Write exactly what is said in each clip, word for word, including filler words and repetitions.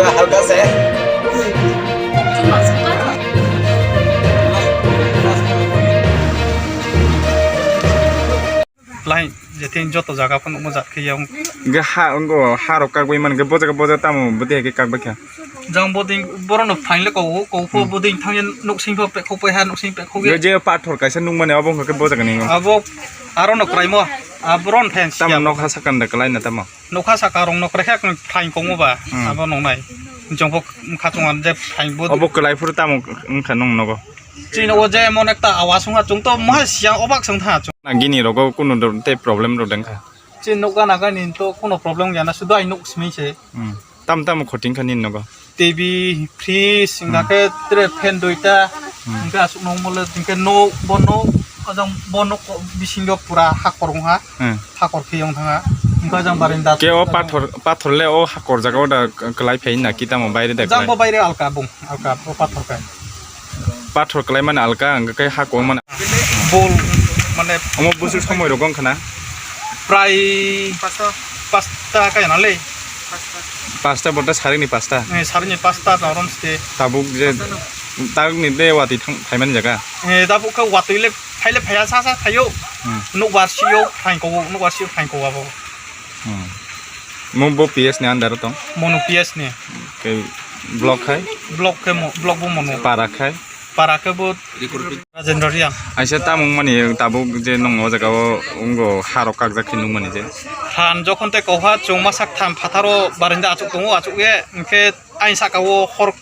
Halka se. Lai, je thing joto jaga phano mo jat khe yang. Ge ha, ngo ha rok kagwi man ge boja boja tamo bwtwi hai khe kagbai kha. Jang boding, borokno phaingle kok, kok pho Hmm. boding thangya nuksing pho pekhok pai ha, nuksing pekhok Ge ya. Je pathor kaisa nungmani abo hwnkhe boja gani ngo. Abo aro no kraimo, aboron phain Tamo siya. Nokha sakanda kwlai na tamo. Nokha saka rong no krekha kong phain kongmo ba, Hmm. Abo nongnai. Jong pho kha chungan je phain bo. Obo kwlai phuru tamo wngkha nung nogo. Chini o je emon ekta awas wngkha, chwng to maha siyang obak chwng tha chwng. Na gini rogo kunu do-, tei problem rok dengkha. Chini nokga naga ni to kuno problem ya na, sudu ai nuk simi se. Hmm. Tam tam khoting kha nini nogo. T V, fridge, Hmm. hingkha khe tere fan duita, Hmm. hingkha asuk nong mole, hingkha no, bo no, ajang bo no ko-, bisingo pura hakor wngha, Hmm. hakor khe wng thangha, hingkha ajang barinda. Ke o pathor, pathor le o hakor jaga o da kwlai phai na ki tamo baire da Jang kwlai? Bo baire alka bung, alka bo pathor kai. Pathor kwlai mani alka, hingkha khe hakor mani. Bol, mane Omo busu somoi rok wngkha na? Prai pasta kaya na le. Pasta bota sarini pasta. Eh, sarini pasta na orom ste. Tabuk je, tabuk ni de wati thang phaimani jaga. Eh, tabuk khe watwi le phaile phaya sa sa phayo. Hmm. Nuk warsi yo phain ko, nuk warsi yo phain ko abo. Hmm. Mo bo P S ni under tong? Mono P S ni. Ke block khai? Block khe mo, block bo mono. Para khai? Para khe bo Rajendra Reang. Aisa tamung mani tabuk je nong o jaga o wngbo harok kakjak khe nung mani je. Phan jokhon tei kokha chwng masak tham phatharo barinda achuk tongo, achuk ye hwnkhe ayang saka o hor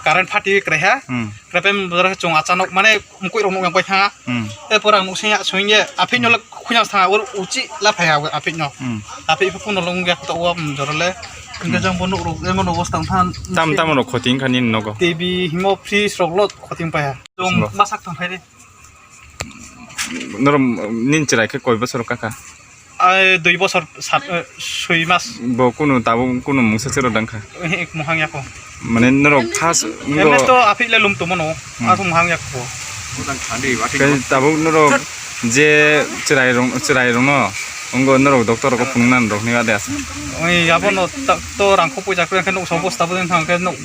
current phati kraiha. Hmm. Krepem bwdra khe chwng achanok mane mukui rok nukya pai thanga. Hmm. Tei pora ang nuksing ya swing ye aphik no le khuya thanga oro uchi la phai ha aphik no. Hmm. Aphik phu no lung ya to wa jorole. Hwnkhe Hmm. jang bo nuk rok emo no bostang than. Tam tam rok khoting kha nini nogo. T V himo fridge rok lo khoting pai ha. Chwng Singo. Masak tong phai de. Norok nini chwrai khe koi bosor kaka? Ai, dui bosor sat, eh, soi mas. Bo kunu tabuk kunu mungsa chwrwk dang kha? Eh, mohang yako. Mane norok first Emne to aphik le lum tumo no. Hmm. Ako mohang yako. Kai tabuk norok je chwrai rok, chwrai rok no wngbo norok doctor rok phunukna rok ni bade asa. Oi, abo no ta-, to rang kho puja khe nuk so bosta bo thang khe nuk.